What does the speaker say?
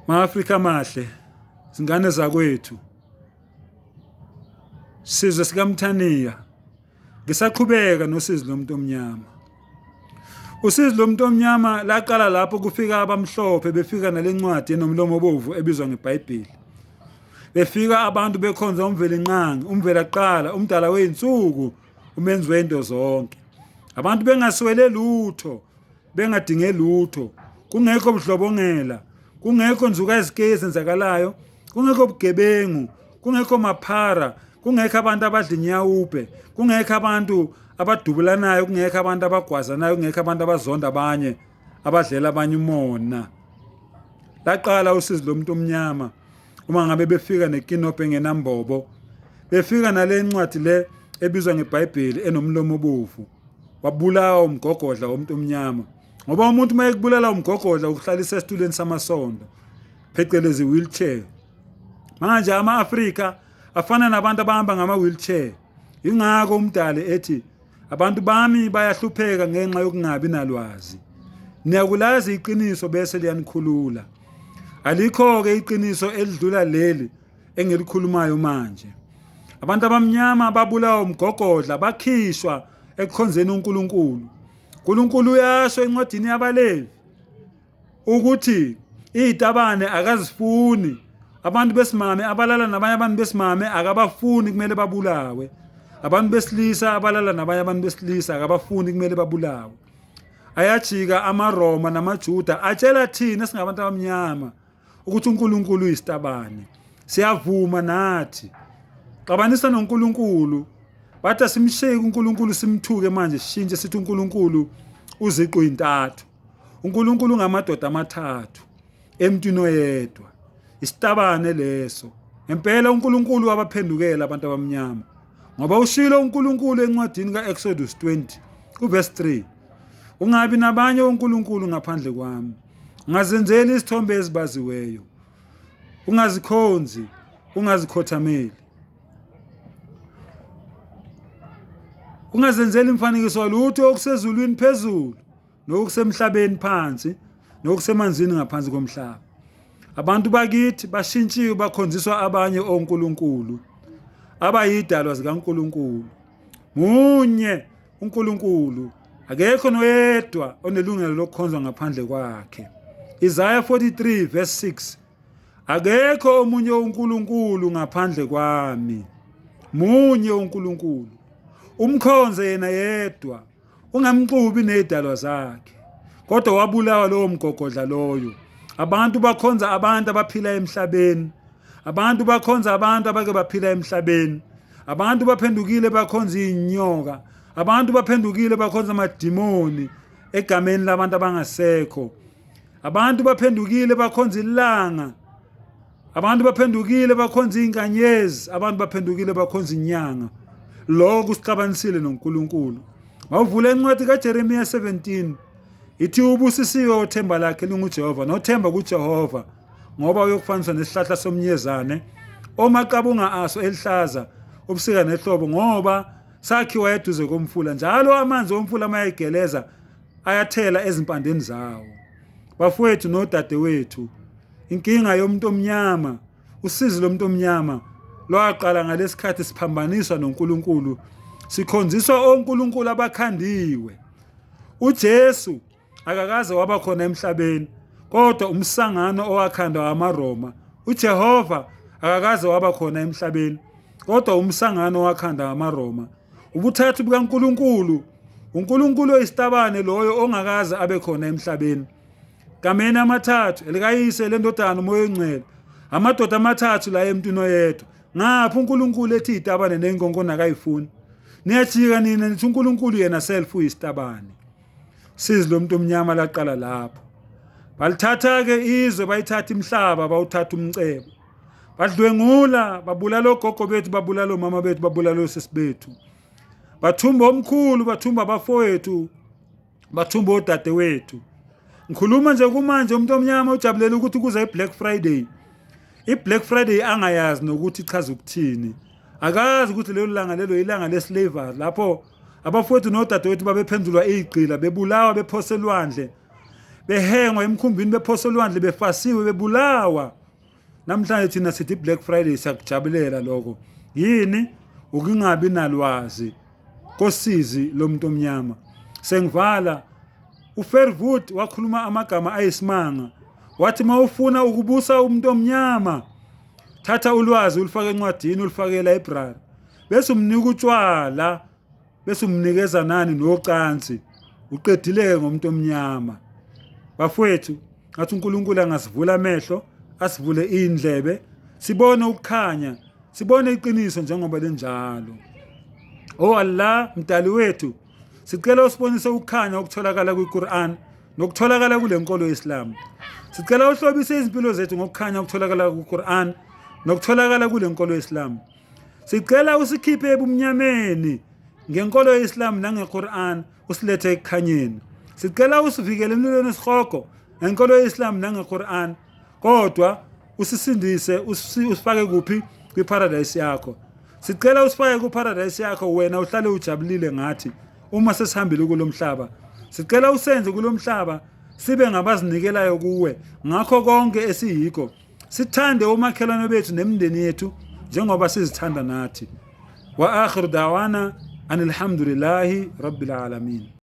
Ma-Afrika amahle, zingane zakwethu, sizwe sikaMthaniya, ngisaqhubeka nosizi lomuntu omnyama. Usizi lomuntu omnyama laqala lapho kufika abamhlophe befika nale ncwadi enomlomo obovu ebizwa ngeBhayibheli. Befika abantu bekhonza uMvelinqangi, uMvelaqala, umdala wey'nsuku, umenzi wento zonke. Abantu bengaswele lutho, bengadinge lutho, kungekho budlobongela, kungekho nzuka ezikeyi ezenzakalayo, kungekho bugebengu, kungekho maphara, kungekho abantu abadla inyawupe, kungekho abantu abadubulanayo, kungekho abantu abagwazanayo, kungekho abantu abazonda abanye, abadlela abanye umona. Laqala usizi lomuntu omnyama uma ngabe befika nekinobho engenambobo, befika nale ncwadi le ebizwa ngeBhayibheli enomlomo obovu. Wabulawa umgogodla womuntu omnyama. Ngoba umuntu uma ekubulala umgogodla ukuhlalisa esitulweni samasondo, phecelezi wheelchair. Manje ama-Afrika afana nabantu abahamba ngama-wheelchair. Ingakho umdali ethi abantu bami bayahlupheka ngenxa yokungabi nalwazi. Niyakulazi iqiniso bese liyanikhulula. Alikho-ke iqiniso elidlula leli engilikhulumayo manje. Abantu abamnyama babulawa umgogodla bakhishwa ekukhonzeni uNkulunkulu. uNkulunkulu uyasho encwadini yabaLevi ukuthi izitabane akazifuni abantu besimame abalala nabanye abantu besimame akabafuni kumele babulawe abantu besilisa abalala nabanye abantu besilisa akabafuni kumele babulawe ayajika amaRoma namaJuda atshela thina singabantu abamnyama ukuthi uNkulunkulu uyisitabane siyavuma nathi xabanisa noNkulunkulu bathi asimsheki uNkulunkulu simthuke manje sishintshe sithi uNkulunkulu uziqu intathu uNkulunkulu ungamadoda amathathu emntwini oyedwa isitabane leso ngempela uNkulunkulu wabaphendukela abantu abamnyama ngoba ushilo uNkulunkulu encwadini kaExodus 20 uverse 3 ungabi nabanye onkulunkulu ngaphandle kwami ungazenzeli isithombe ezibaziweyo ungazikhonzi ungazikhothameli ungazenzeli imfanekiso walutho okusezulwini phezulu nokusemhlabeni phansi nokusemanzini ngaphansi komhlaba abantu bakithi bashintshiwe bakhonziswa abanye onkulunkulu abayidalwa zikaNkulunkulu munye uNkulunkulu akekho noyedwa onelungelo lokukhonzwa ngaphandle kwakhe Isaiah 43 verse 6 akekho omunye uNkulunkulu ngaphandle kwami munye uNkulunkulu umkhonze yena yedwa ungamxubi nezidalwa zakhe kodwa wabulawa lowo mgogodla loyo abantu bakhonza abantu abaphila emhlabeni abantu bakhonza abantu abake baphila emhlabeni abantu baphendukile bakhonza izinyoka abantu baphendukile bakhonza amadimoni egameni labantu abangasekho abantu baphendukile bakhonza ilanga abantu baphendukile bakhonza izinkanyezi abantu baphendukile bakhonza inyanga lokho kusixabanisile noNkulunkulu mawuvula incwadi kaJeremiya 17 ithi ubusisiwe othemba lakhe linguJehova nothemba kuJehova ngoba uyokufaniswa nesihlahla somnyezane omaqabunga aso elihlaza ubusika nehlobo ngoba sakhiwa eduze komfula njalo amanzi omfula mayegeleza ayathela ezimpandeni zawo bafowethu nodadewethu inkinga yomuntu omnyama usizi lomuntu omnyama lwaqala ngalesikhathi siphambaniswa noNkulunkulu sikhonziswa oNkulunkulu abakhandiwe uJesu akakaze waba khona emhlabeni kodwa umsangano owakhandwa amaRoma uJehova akakaze waba khona emhlabeni kodwa umsangano owakhandwa amaRoma ubuthathu bukaNkulunkulu uNkulunkulu oyisitabane loyo ongakaze abe khona emhlabeni gameni amathathu elikayise lendodana umoya oyingcwele amadoda amathathu la emntwini oyedwa ngapha uNkulunkulu ethi itabane nenkonkona akayifuni niyajika nina nithi uNkulunkulu yena self uyisitabane sizi lomuntu omnyama laqala lapho balithatha-ke izwe bayithatha imihlaba bawuthatha umcebo badlwengula babulala ogogo bethu babulala omama bethu babulala osisi bethu bathumba omkhulu bathumba abafowethu bathumba odadewethu ngikhuluma nje kumanje umuntu omnyama ujabulela ukuthi kuza i-Black Friday i-Black Friday angayazi nokuthi ichaza ukuthini akazi ukuthi lelo langa lelo ilanga le-slavery lapho abafowethu nodadewethu babephendulwa iy'gqila bebulawa bephosa elwandle. behengwa emkhumbini bephoswa olwandle befasiwe bebulawa. Namhlanje thina sithi Black Friday siyakujabulela lokho. Yini? Ukungabi nalwazi kosizi lomuntu omnyama. Sengivala uFerwood wakhuluma amagama ayisimanga. Wathi mawufuna ukubusa umuntu omnyama thatha ulwazi ulufake encwadini ulufake elibrary bese umnika utshwala bese umnikeza nani nocansi uqedileke ngomuntu omnyama bafowethu ngathi uNkulunkulu angasivula amehlo asivule indlebe sibone ukukhanya sibone iqiniso njengoba linjalo. O Allah mdali wethu sicela usibonise ukukhanya okutholakala kwiQuran nokutholakala kule nkolo yeIslam. Sicela uhlobise izimpilo zethu ngokukhanya okutholakala kwiQuran nokutholakala kule nkolo yeIslam. Sicela usikhiphe ebumnyameni ngenkolo yeIslam nangeQuran usilethe ekukhanyeni. Sicela usivikele emlilweni wesihogo ngenkolo yeIslam nangeQuran kodwa usisindise usifake kuphi kwiparadise yakho. Sicela usifake kuparadise yakho wena uhlale ujabulile ngathi uma sesihambile kulomhlaba. Sicela usenze kulomhlaba sibe ngabazinikelayo kuwe ngakho konke esiyikho. Sithande omakhelwane bethu nemindeni yethu njengoba sizithanda nathi. Wa akhiru dawana anilhamdulillahi rabbil alamin.